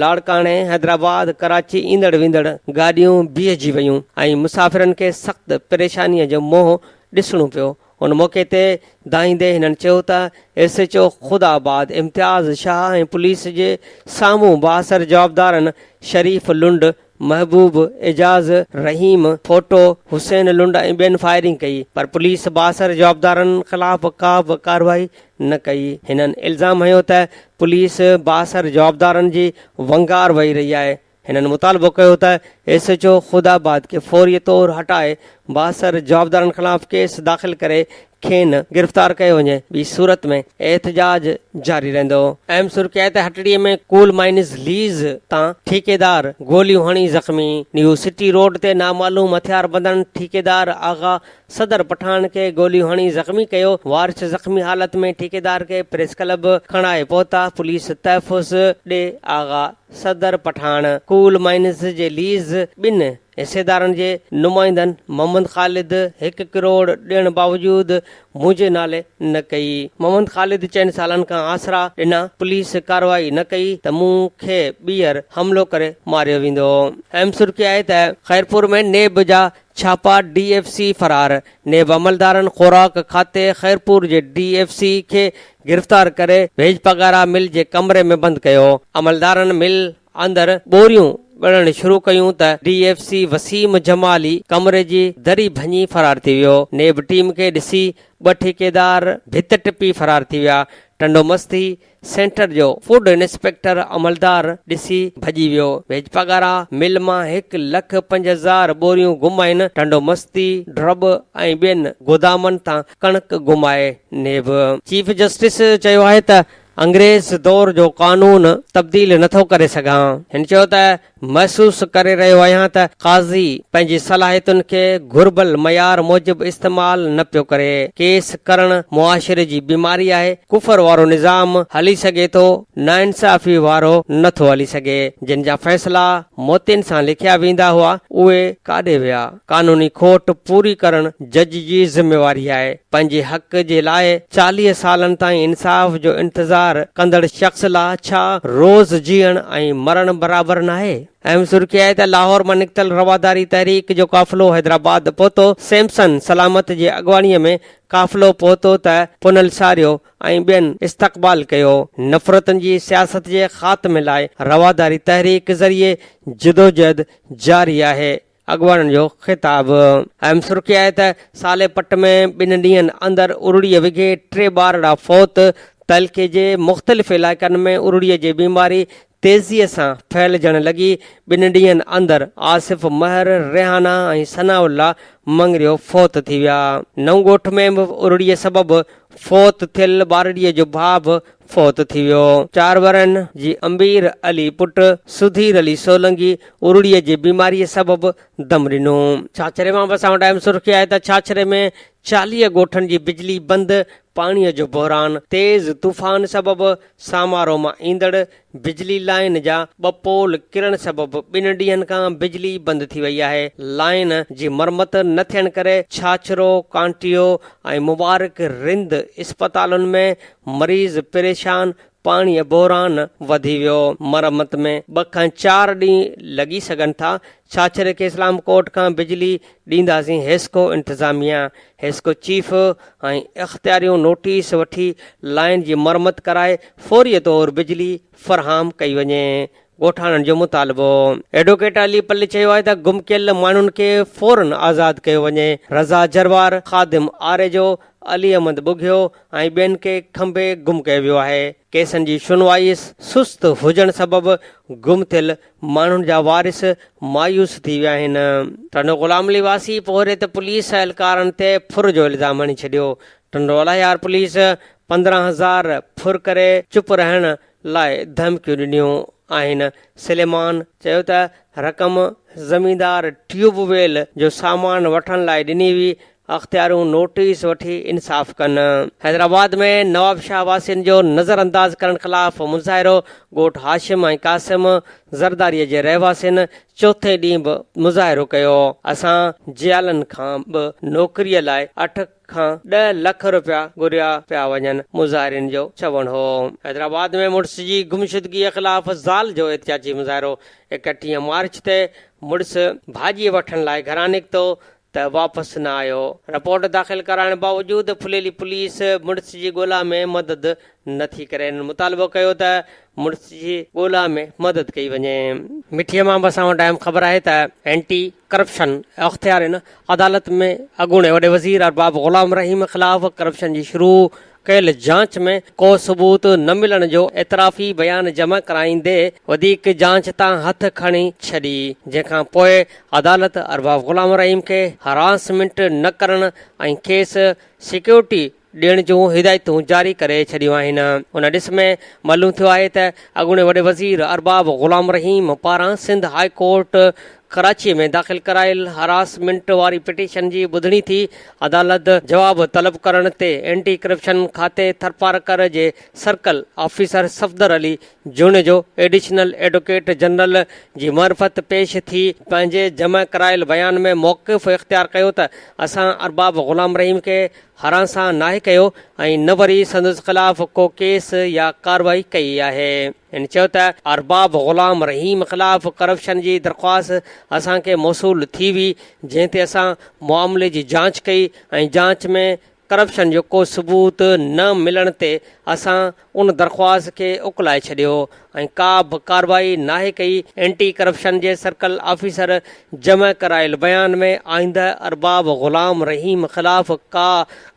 لاڙڪاڻي، حيدرآباد، ڪراچي ايندڙ ويندڙ گاڏيون بيهجي ويون ۽ مسافرن کي سخت پريشاني جو منهن ڏسڻو پيو. ان موقعي تي دانهيندي هنن چيو ته S H O Khudaabad Imtiaz Shah ۽ police جي سامهون بااثر جوابدارن شريف لنڊ، محبوب، اعجاز، رحيم، ڦوٽو، حسين لنڊ ۽ ٻين فائرنگ ڪئي پر پوليس بااثر جوابدارن خلاف ڪا به ڪارروائي نه ڪئي. هنن الزام هنيو ته پوليس بااثر جوابدارن جي ونگار وهي رهي آهي. هنن مطالبو ڪيو ته ايس ايڇ او خدا آباد کي فوري طور هٽائي بااثر جوابدارن خلاف ڪيس داخل ڪري کين گرفتار ڪيو وڃي، ٻي صورت ۾ احتجاج جاري رهندو. اهم سرخي آهي ته هٽڙي ۾ ڪول مائنز ليز تان ٺيڪيدار گوليون هڻي زخمي، نيو سٽي روڊ تي نامعلوم هٿياربندن ٺيڪيدار آغا صدر پٺاڻ کي گوليون هڻي زخمي ڪيو، وارث زخمي حالت ۾ ٺيڪيدار کي پريس ڪلب کڻائي پهتا، پوليس تحفظ ڏي آغا صدر پٺاڻ ڪول مائنز جي ليز ٻن حصيدارن جي نمائندن محمد خالد هڪ ڪروڙ ڏيڻ باوجود منهنجي نالي نه ڪئي. محمد خالد چئن سالن کان آسرا ڏنا، پوليس ڪارروائي نه ڪئي ته مون کي ٻيهر حملو ڪري ماريو ويندو. اهم سرخي آهي ته خيرپور ۾ نيب جا ڇاپا، ڊي ايف سي فرار، نيب عملدارن خوراڪ کاتي خيرپور جي ڊي ايف سي کي گرفتار ڪري ڀيڄ پگارا مل جي ڪمري ۾ بند ڪيو، عملدارن مل اندر ٻوريون ڳڻڻ شروع ڪيون ته D F C Waseem Jamali ڪمري جي دري ڀڃي فرار ٿي ويو، نيب ٽيم کي ڏسي ٻه ٺيڪيدار ڀت ٽپي فرار ٿي ويا، ٽنڊو مستي سينٽر جو فوڊ انسپيڪٽر عملدار ڏسي ڀڄي ويو، ويج پگارا مل مان هڪ لک 5000 ٻوريون گم آهن، ٽنڊو مستي، ڊرٻ ۽ ٻين گودامن تان ڪڻڪ گم آهي، نيب چيف جسٽس چيو آهي ته انگريز دور جو قانون تبديل نٿو ڪري سگهان. هن چيو ته محسوس ڪري رهيو آهيان ته قاضي پنهنجي صلاحيتن کي گهربل معيار موجب استعمال نه پيو ڪري، ڪيس ڪرڻ معاشري جي بيماري آهي، ڪفر وارو نظام هلي سگهي ٿو، ناانصافي وارو نٿو هلي سگهي، جن جا فيصلا موتين سان لکيا ويندا هئا اهي ڪاڏي ويا؟ قانوني کوٽ پوري ڪرڻ جج جي ذميواري آهي، پنهنجي حق جي لاء 40 سالن تائين انصاف جو انتظار ڪندڙ شخص لا ڇا روز جيئڻ ۽ مرڻ برابر ناهي؟ اهم سرخي آهي ته لاهور مان نڪتل رواداري تحريڪ جو قافلو حيدرآباد پهتو، سيمسن سلامت جي اڳواڻي ۾ قافلو پهتو ته پنهل ساريو ۽ ٻين استقبال ڪيو، نفرتن جي سياست جي خاتمي لاء رواداري تحريڪ ذريعي جدوجهد جاري آهي. اڳواڻن جو خطاب. اهم سرخي آهي ته صالح پٽ ۾ ٻن ڏينهن اندر ارڙيء وگهي ٽي ٻارڙا فوت، تعلقي جي مختلف علائقن ۾ ارڙيء جي بيماري تيزيء سان ڦهلجڻ لڳي، ٻن ڏينهن اندر آصف مهر، ريحانه ۽ ثناء الله مڱريو فوت ٿي ويا. نئون ڳوٺ ۾ به ارڙيء سبب فوت ٿيل ٻارڙيء جو ڀاء به فوت ٿي ويو. چار ورهين جي امبير علي پٽ سڌير علي سولنگي ارڙيء جي بيماريء سبب دم ڏنو. ڇاڇري مان به اسان وٽ اهم سرخي آهي ته ڇاڇري ۾ 40 ڳوٺن جي بجلي بند، پاڻيء جو بحران، تيز طوفان سبب سامارو مان ايندڙ بجلي لائين جا ٻه پول ڪرڻ سبب ٻن ڏينهن کان بجلي بند ٿي وئي آهي، لائين جي مرمت نه ٿيڻ ڪري ڇاڇرو، ڪانٽيو ۽ مبارڪ رند اسپتالن ۾ مريض پريشان، پاڻيء بحران وڌي ويو، مرمت ۾ ٻه کان چار ڏينهن لڳي سگهن ٿا، ڇاڇري کي اسلام ڪوٽ کان بجلي ڏينداسين، حيسڪو انتظاميا، حيسڪو چيف ۽ اختياريون نوٽيس وٺي لائين جي مرمت ڪرائي فوري طور بجلي فراهم ڪئي وڃي، ڳوٺاڻن جو مطالبو. ايڊووڪيٽ علي پلي چيو آهي ته گم ڪيل ماڻهن کي فورن آزاد ڪيو وڃي، رضا جروار، خادم آريجو، علي احمد ٻگهيو ۽ ٻين کي کنڀي گم ڪيو ويو آهي، ڪيسن جي شنوائي سست هجڻ سبب گم ٿيل ماڻهن جا وارث مايوس ٿي ويا آهن. ٽنڊو غلام علي واسي پورهيت پوليس اهلڪارن تي ڦر جو الزام هڻي ڇڏيو، ٽنڊو الهيار پوليس 15 هزار ڦر ڪري چپ رهڻ لاء ڌمڪيون ڏنيون آهن، سليمان چيو ته رقم زميندار ٽيوب ويل جو سامان وٺڻ لاء ڏني هئي، اختياريون نوٽيس وٺي انصاف ڪن. حيدرآباد ۾ نوابشاهه واسين جو نظر انداز ڪرڻ خلاف مظاهرو، ڳوٺ هاشم ۽ قاسم زرداري جي رهواسين چوٿين ڏينهن به مظاهرو ڪيو، اسان جيالن کان به نوڪري لاء اٺ کان 10 لک رپيا گهريا پيا وڃن، مظاهرين جو چوڻ هو. حيدرآباد ۾ مڙس جي گمشدگيء خلاف زال جو احتجاجي مظاهرو، 31 مارچ تي مڙس ڀاڄي وٺڻ لاء گهران نڪتو ته واپس نه آيو، رپورٽ داخل ڪرائڻ باوجود ڦليلي پوليس مڙس جي ڳولا ۾ مدد نه ٿي ڪري، هنن مطالبو ڪيو ته مڙس جي ڳولا ۾ مدد ڪئي وڃي. مٺيء مان به اسان وٽ اهم خبر آهي ته اينٽي ڪرپشن اختيارين عدالت ۾ اڳوڻي وڏي وزير ارباب غلام رحيم خلاف ڪرپشن جي شروع ڪيل جاچ ۾ ڪو ثبوت نه ملڻ جو اعترافي بيان جمع ڪرائيندي وڌيڪ جاچ تان هٿ کڻي ڇڏي، جنهن کان پوء عدالت ارباب غلام رحيم کي هراسمينٽ نه ڪرڻ ۽ کيس سيڪيورٽي ڏيڻ جون هدايتون جاري ڪري ڇڏيون آهن. ان ڏس ۾ معلوم ٿيو آهي ته اڳوڻي وڏي وزير ارباب غلام رحيم پاران سنڌ هاء ڪورٽ ڪراچي ۾ داخل ڪرايل هراسمينٽ واري پٽيشن جي ٻڌڻي ٿي، عدالت جواب طلب ڪرڻ تي اينٽي ڪرپشن کاتي ٿرپارڪر جي circle officer Safdar Ali Junejo additional advocate general جي معرفت پيش ٿي پنهنجي جمع ڪرايل بيان ۾ موقف اختيار ڪيو ته اسان ارباب غلام رحيم کي هراسان ناهي ڪيو ۽ نه وري سندس خلاف ڪو ڪيس يا ڪارروائي ڪئي آهي. هن چيو ته ارباب غلام رحيم خلاف ڪرپشن جي درخواست اسان کي موصول ٿي هئي جنهن تي اسان معاملي جي جاچ ڪئي ۽ جاچ ۾ ڪرپشن جو ڪو ثبوت نه ملڻ تي اسان ان درخواست کي اڪلائي ڇڏيو ۽ ڪا به ڪارروائي ناهي ڪئي، اينٽي ڪرپشن جي سرڪل آفيسر جمع ڪرايل بيان ۾ آئنده ارباب غلام رحيم خلاف ڪا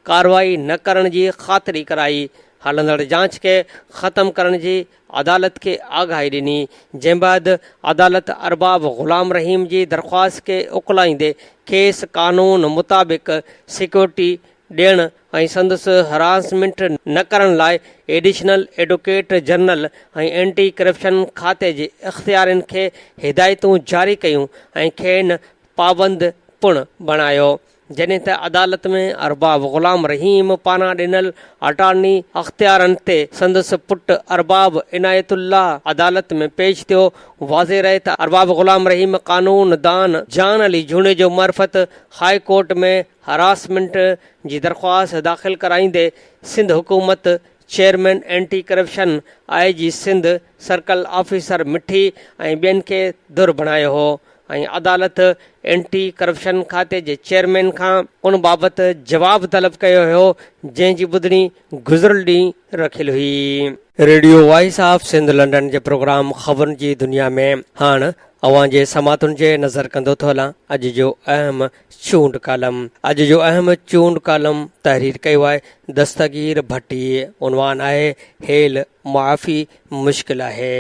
ڪارروائي نه ڪرڻ جي خاطري ڪرائي، هلندڙ جاچ کي ختم ڪرڻ جي عدالت کي آگاهي ڏني، جنهن بعد عدالت ارباب غلام رحيم جي درخواست کي اڪلائيندي کيس قانون مطابق سيڪيورٽي ڏيڻ ۽ سندس هراسمينٽ نه ڪرڻ لاء additional advocate general ۽ anti corruption کاتي جي اختيارين کي هدايتون جاري ڪيون ۽ کين پابند پڻ بڻايو جڏهن ته عدالت ۾ ارباب غلام رحيم پاران ڏنل اٽارني اختيارن تي سندس پٽ ارباب عنايت الله عدالت ۾ پيش ٿيو. واضح رهي ته ارباب غلام رحيم قانون دان جان علي جوڻيجو معرفت هاء ڪورٽ ۾ هراسمينٽ جي درخواست داخل ڪرائيندي سنڌ حڪومت، chairman anti corruption, I G Sindh, circle officer Mithi ۽ ٻين کي ڌر بڻايو هو ۽ عدالت اينٽي ڪرپشن کاتي جي چيئرمين کان ان بابت جواب طلب ڪيو هيو جنهن جي ٻڌڻي گذريل ڏينهن رکيل هئي. Radio voice of Sindh London جي پروگرام خبرن جي دنيا ۾ هاڻ اوهان جي سماعتن جي نظر ڪندو ٿو هلان اڄ جو اهم چونڊ ڪالم، اڄ جو اهم چونڊ ڪالم تحرير ڪيو آهي دستگير ڀٽي، عنوان آهي هيل معافي مشڪل آهي.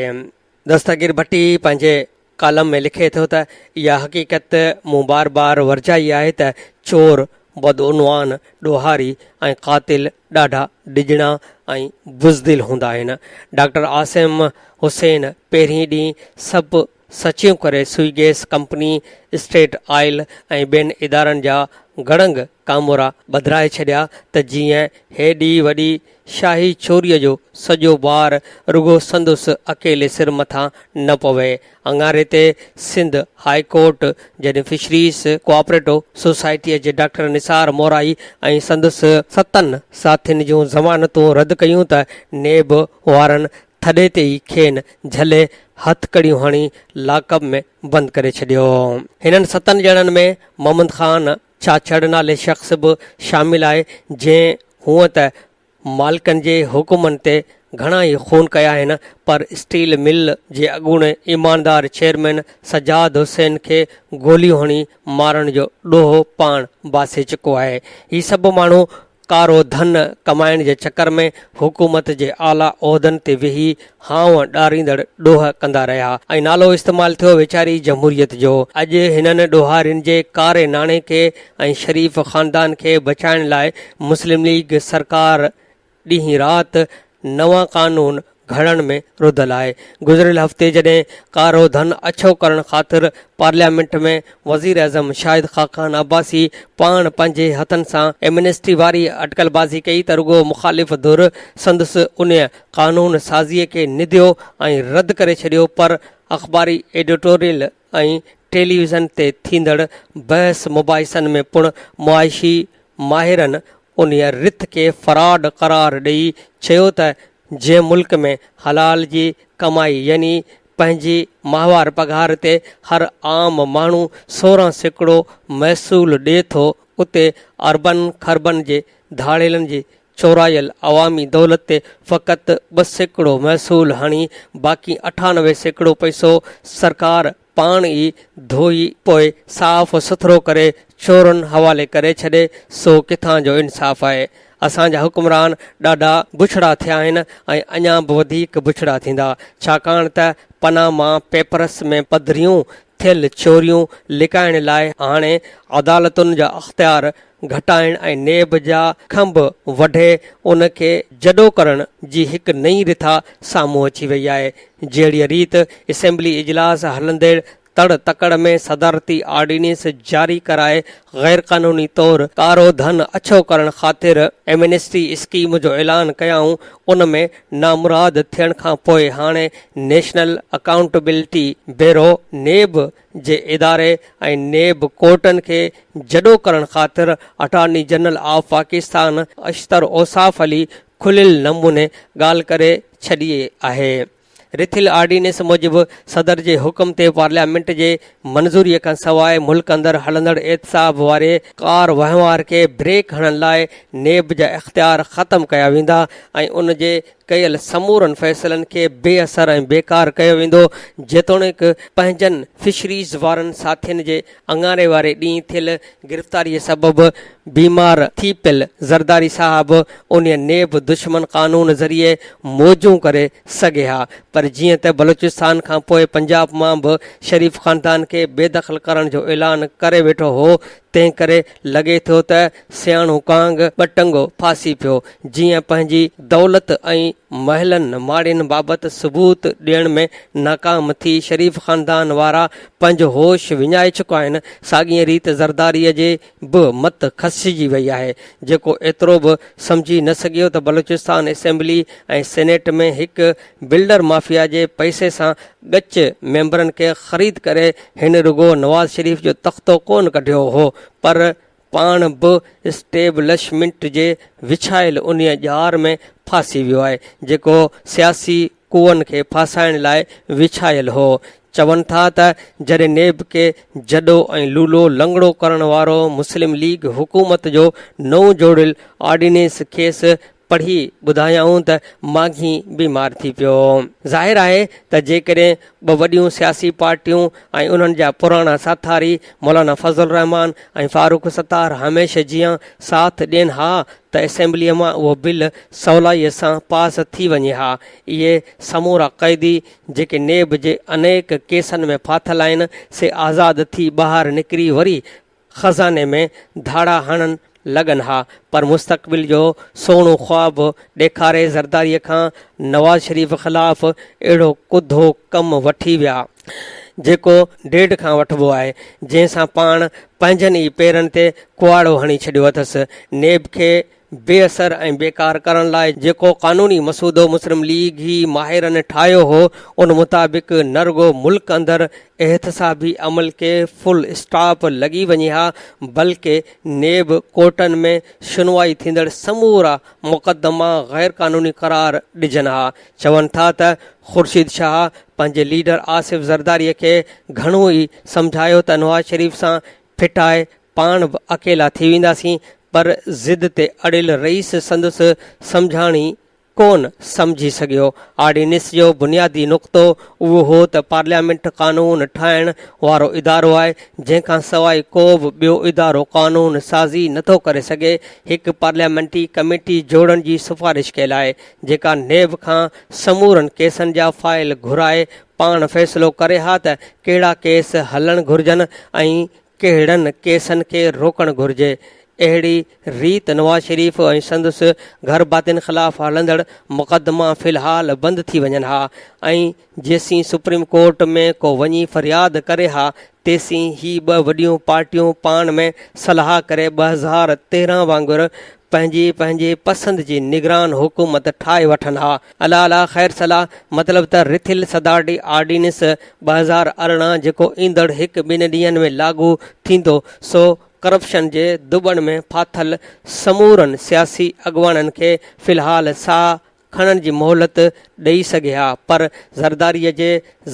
دستگير ڀٽي پنهنجي ڪالم ۾ لکي ٿو ته اها حقيقت مون بار بار ورجائي آهي ته چور، بدعنوان، ڏوهاري ۽ قاتل ڏاڍا ڊڄڻا ۽ بزدل هوندا آهن. ڊاڪٽر عاصم حسين پهرين ڏينهن سڀ سچيون ڪري Sui gas company, state oil ۽ ٻين ادارن جا گڙنگ ڪامورا ٻڌرائي ڇڏيا ته جيئن هيڏي وڏي شاهي چوريء جو سڄو بار رڳو سندس اڪيلي سر مٿان نه پوي. اڱاري تي سنڌ هاء ڪورٽ جڏهن فشريز ڪوآپريٽو سوسائٽيء جي ڊاڪٽر نثار مورائي ۽ سندس ستن ساٿين جون ضمانتون رد ڪيون ته نيب وارن ٿڏي تي ئي کين جهلي هٿڪڙيون هڻي لاڪ اپ ۾ بند ڪري ڇڏيو. هنن ستن ڄڻن ۾ محمد خان ڇاڇڙ نالي شخص به شامل آهي، جنهن هونء ته مالڪن جي حڪمن تي گهڻا ئي خون ڪيا آهن، پر اسٽيل مل جي اڳوڻي ايماندار چيئرمين سجاد حسين کي گوليون هڻي مارڻ جو ڏوهه پاڻ باسي چڪو آهي. هي سڀ ماڻهو ڪارو ڌن ڪمائڻ جي چڪر ۾ حڪومت جي اعليٰ عهدن تي ويهي هانء ڏاريندڙ ڏوهه ڪندا رهيا ۽ نالو استعمال ٿيو ويچاري جمهوريت جو. اڄ هنن ڏوهارين جي ڪاري ناڻي کي ۽ شريف خاندان کي بچائڻ لاء مسلم ليگ سرڪار ڏينهن رات نوان قانون گهڙڻ ۾ رڌل آهي. گذريل هفتي جڏهن ڪارو ڌن اڇو ڪرڻ خاطر پارليامينٽ ۾ وزيراعظم شاهد خاقان عباسي پاڻ پنهنجي هٿن سان ايمنسٽي واري اٽڪل بازي ڪئي ته رڳو مخالف ڌر سندس انهيء قانون سازيء کي نديو ۽ رد ڪري ڇڏيو پر اخباري ايڊيٽوريل ۽ ٽيليويزن تي ٿيندڙ بحث مباحثن ۾ پڻ معاشي ماهرن انهيء رٿ کي فراڊ قرار ڏئي چيو ته جنهن ملڪ ۾ حلال جي ڪمائي يعني پنهنجي ماهوار پگهار تي هر عام ماڻهو 16% محصول ڏئي ٿو اتي اربن کربن جي ڌاڙيلن جي چورايل عوامي دولت تي فقط 2% محصول هڻي باقي 98% پئسو سرڪار پاڻ ئي ڌوئي پوء صاف سٿرو ڪري چورن حوالي ڪري ڇڏي سو ڪٿان جو انصاف آهي. اسان جا حڪمران ڏاڍا بڇڙا ٿيا آهن ۽ اڃا به وڌيڪ بڇڙا ٿيندا، ڇاڪاڻ ته پناما پيپرس ۾ پڌريون ٿيل چوريون لڪائڻ لاء هاڻي عدالتن جا اختيار گهٽائڻ ۽ نيب جا کنڀ وڍي ان کي جڏو ڪرڻ جي هڪ نئين رٿا سامهون اچي وئي آهي. جهڙيء ريت اسيمبلي اجلاس هلندڙ تڙ تڪڙ ۾ صدارتي آرڊيننس جاري ڪرائي غيرقانوني طور ڪارو ڌن اڇو ڪرڻ خاطر ايمنسٽي اسڪيم جو اعلان ڪيائون ان ۾ نامراد ٿيڻ کانپوء هاڻي نيشنل اڪائونٽبلٽي بيورو، نيب، جي اداري ۽ نيب ڪورٽن کي جڏو ڪرڻ خاطر attorney general of Pakistan Ashtar Ausaf Ali کليل نموني ڳالهه ڪري ڇڏي آهي. رٿيل آرڊيننس موجب صدر جي حڪم تي پارليامينٽ جي منظوري کان سواء ملڪ اندر هلندڙ احتساب واري ڪار وهنوار کي بريڪ هڻڻ لاء نيب جا اختيار ختم ڪيا ويندا ۽ ان جي ڪيل سمورن فيصلن کي بي اثر ۽ بيڪار ڪيو ويندو، جيتوڻيڪ پنهنجن فشريز وارن ساٿين جي اڱاري واري ڏينهن ٿيل گرفتاريء سبب بيمار ٿي پيل زرداري صاحب انهيء نيب دشمن قانون ذريعي موجون ڪري سگهي ها پر جيئن ته بلوچستان کان پوء پنجاب مان به شريف خاندان کي بي دخل ڪرڻ جو اعلان ڪري ويٺو هو تنهن ڪري لڳي ٿو ته سياڻو ڪانگ ٻه ٽنگو ڦاسي پيو، جيئن پنهنجي دولت ۽ محلن ماڙين بابت ثبوت ڏيڻ ۾ ناڪام ٿي شريف خاندان وارا پنهنجو هوش وڃائي چڪا آهن، ساڳيء ريت زرداريء جي به مت کسجي وئي آهي، جيڪو ايترو به سمجهي نه سگهيو ته بلوچستان اسيمبلي ۽ سينيٽ ۾ هڪ بلڊر مافيا جي پئسي سان ڳچ ميمبرن کي خريد ڪري هن رڳو نواز شريف جو تختو ڪونه ڪڍيو هو پر پاڻ به اسٽيبلشمينٽ جي وڇايل انهيء ڄار ۾ ڦاسي ويو آهي جيڪو سياسي ڪوئن کي ڦاسائڻ لاء وڇايل هو. چون ٿا ته جڏهن نيب کي جڏو ۽ لولو لنگڙو ڪرڻ وارو مسلم ليگ حڪومت جو نئون جوڙيل آرڊيننس کيس پڙهي ٻڌايائون ته ماڳهين بيمار ٿي پيو. ظاهر آهي ته جيڪڏهن ٻه وڏيون سياسي پارٽيون ۽ انهن جا پراڻا ساٿاري مولانا فضل الرحمان ۽ فاروق ستار هميشه جيان ساٿ ڏين ها ته اسيمبليء مان اهو بل سولائيء سان پاس ٿي وڃي ها. اهي سمورا قيدي جيڪي نيب جي انيڪ ڪيسن ۾ ڦاٿل آهن سي آزاد ٿي ٻاهر نڪري وري خزاني ۾ ڌاڙا هڻڻ لڳن ها پر مستقبل جو سهڻو خواب ڏيکاري زرداري کان نواز شريف خلاف اهڙو ڪڌو ڪم وٺي ويا جيڪو ڊيڍ کان وٺبو آهي جنهن سان پاڻ پنهنجن ئي پيرن تي ڪهاڙو هڻي ڇڏيو اٿس نيب کي بي اثر ۽ بيڪار ڪرڻ لاء جيڪو قانوني مسودو مسلم ليگي ماهرن ٺاهيو هو، ان مطابق نه رڳو ملڪ اندر احتسابي عمل کي فل اسٽاپ لڳي وڃي ها، بلڪه نيب ڪورٽن ۾ شنوائي ٿيندڙ سمورا مقدما غير قانوني قرار ڏجن ها. چون ٿا ته خورشيد شاهه پنهنجي ليڊر آصف زرداري کي گهڻو ئي سمجهايو ته نواز شريف سان ڦٽائي پاڻ به اڪيلا ٿي وينداسين پر ضد تي اڙيل رئيس سندس سمجهاڻي ڪونه سمجهي سگهيو. آرڊيننس جو بنيادي نقطو اهو هو ته پارليامينٽ قانون ٺاهڻ وارو ادارو آهي، جنهن کان سواء ڪو به ٻيو ادارو قانون سازي نٿو ڪري سگهي. هڪ پارليامينٽي ڪميٽي جوڙڻ جي سفارش ڪيل آهي، جيڪا نيب کان سمورن ڪيسن جا فائل گهرائي پاڻ فيصلو ڪري ها ته ڪهڙا ڪيس هلڻ گهرجن ۽ ڪهڙن ڪيسن کي روڪڻ گهرجي. اهڙي ريت نواز شريف ۽ سندس گهرڀاتين خلاف هلندڙ مقدما في الحال بند ٿي وڃن ها ۽ جيسين سپريم ڪورٽ ۾ ڪو وڃي فرياد ڪري ها تيسين هي ٻه وڏيون پارٽيون پاڻ ۾ صلاح ڪري 2013 وانگر پنهنجي پنهنجي پسند جي نگران حڪومت ٺاهي وٺن ها. الا الا خير صلا مطلب ته رٿيل صدارتي آرڊيننس 2018 جيڪو ايندڙ هڪ ٻن ڏينهن ۾ لاڳو ٿيندو سو ڪرپشن جي ڌٻڻ ۾ ڦاٿل سمورن سياسي اڳواڻن کي في الحال ساهه کڻڻ جي مهلت ڏئي سگهي ها پر زرداري جي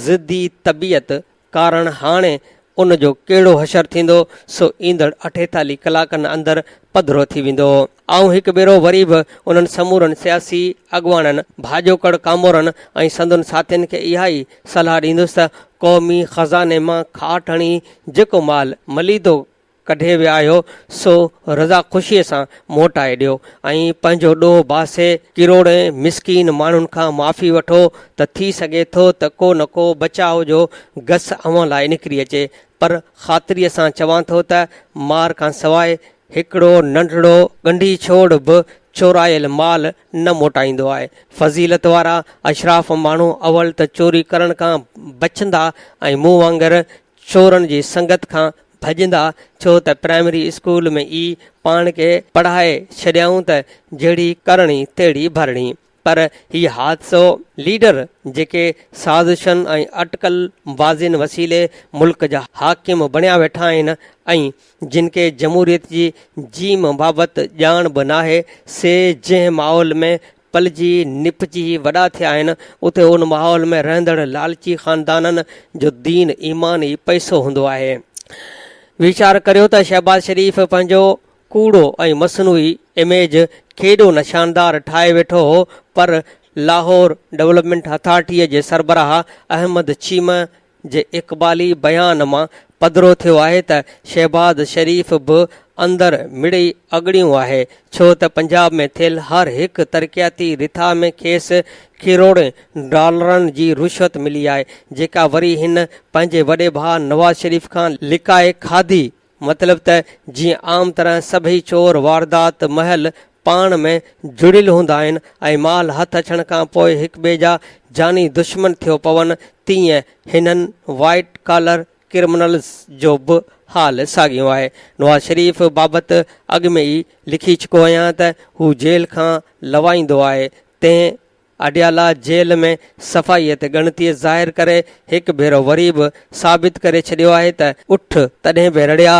ضدي طبيعت ڪارڻ هاڻي ان جو ڪهڙو حشر ٿيندو سو ايندڙ اٺيتاليهه ڪلاڪن اندر پڌرو ٿي ويندو. آئون هڪ ڀيرو وري به انهن سمورن سياسي اڳواڻن، ڀاڄوڪڙ ڪامورن ۽ سندن ساٿين کي اها ئي صلاح ڏيندس ته قومي خزاني مان کاٽ هڻي جيڪو مال مليدو، ڪڍي ويا آهيو، سو رضا خوشيء سان موٽائي ڏيو ۽ پنهنجو ڏوهه باسي ڪروڙين مسڪين ماڻهن کان معافي وٺو ته ٿي سگهي ٿو ته ڪو نه ڪو بچاء جو گس اوهان لاء نڪري اچي. پر خاطريء سان چوان ٿو ته مار کان سواء هڪڙو ننڍڙو ڳنڍي ڇوڙ به چورايل مال نه موٽائيندو آهي. فضيلت وارا اشراف ماڻهو اول ته چوري ڪرڻ کان بچندا ۽ مون وانگر چورن جي سنگت کان ڀڄندا، ڇو ته پرائمري اسڪول ۾ ئي پاڻ کي پڙهائي ڇڏيائون ته جهڙي ڪرڻي تهڙي ڀرڻي. پر هي حادثو ليڊر جيڪي سازشن ۽ اٽڪل بازين وسيلي ملڪ جا حاڪم بڻيا ويٺا آهن ۽ جن کي جمهوريت جي جيم بابت ڄاڻ به ناهي، سي جنهن ماحول ۾ پلجي نپجي وڏا ٿيا آهن، اتي ان ماحول ۾ رهندڙ لالچي خاندانن جو دين ايمان ئي پئسو هوندو آهي. ويچار ڪريو ته شهباز شريف پنهنجو ڪوڙو ۽ مصنوعي اميج ڪيڏو نه شاندار ٺاهي ويٺو هو پر لاهور ڊولپمينٽ اٿارٽيء جي سربراهه احمد چيمه جي اقبالي بيان مان پڌرو ٿيو آهي ته شهباز شريف به اندر مڙئي اڳڙيون آهي ڇو ته پنجاب ۾ ٿيل هر هڪ ترقياتي رٿا ۾ کيس ڪروڙين ڊالرن جي رشوت ملي آهي جيڪا وري هن پنهنجي وڏي ڀاء نواز شريف کان لڪائي کاڌي. مطلب ته جيئن عام طرح سڀئي چور واردات مهل پاڻ ۾ جڙيل هوندا آهن ۽ مال هٿ اچڻ کان پوء هڪٻئي جا جاني دشمن ٿيو پون تيئن هنن وائيٽ ڪالر ڪرمنلز جو به حال ساڳيو آهي. نواز شريف بابت اڳ ۾ ئي لکي چڪو آهيان ته هو جيل کان لوائيندو آهي تنهن اڊيالا جيل ۾ صفائيء تي ڳڻتي ظاهر ڪري هڪ ڀيرو وري به ثابت ڪري ڇڏيو آهي ته اٺ تڏهن به رڙيا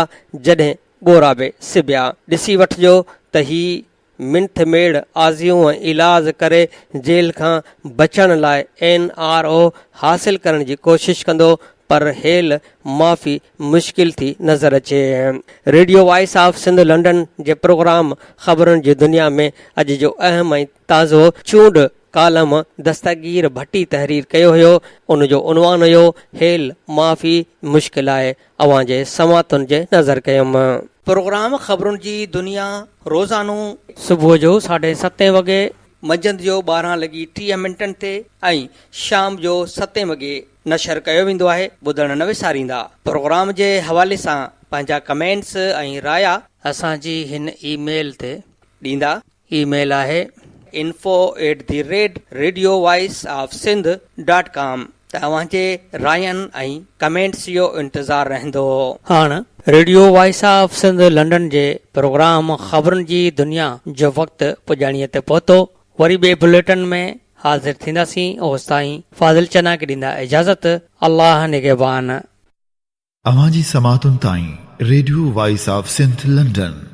جڏهن ٻورا به سبيا. ڏسي وٺجو ته هي منٿ ميڙ آزيون ۽ ايلاز ڪري جيل کان بچڻ لاء اين آر او حاصل ڪرڻ جي ڪوشش ڪندو پر هيل معافي مشڪل ٿي نظر اچي. Radio voice of Sindh London جي پروگرام خبرن جي دنيا ۾ اڄ جو اهم ۽ تازو چونڊ ڪالم دستگير ڀٽي تحرير ڪيو هيو، ان جو عنوان هيو، هيل معافي مشڪل آهي، اوهان جي سماعتن جي نظر ڪيم. پروگرام خبرن جي دنيا روزانو. صبح جو ساڍي ستين وڳي. منجهند جو 12 لڳي 30 منٽن تي ۽ شام جو ستين وڳي نشر ڪيو ويندو آهي، ٻڌڻ نه وساريندا. پروگرام جي حوالي سان پنهنجا ڪمينٽس ۽ رايا. اسان جي هن اي ميل تي. ڏيندا. اي ميل آهي. Info at the rate radio voice of Sindh dot com ته اوهان جي راين ۽ ڪمينٽس جو انتظار رهندو. هاڻ radio voice of Sindh London جي پروگرام خبرن جي دنيا جو وقت پڄاڻيء تي پهتو. وري ٻئي بليٽن ۾ حاضر ٿينداسين اوستائين فاضل چنا کي ڏيندا اجازت الله نگهبان. اوهان جي سماعتن تائين radio voice of Sindh London.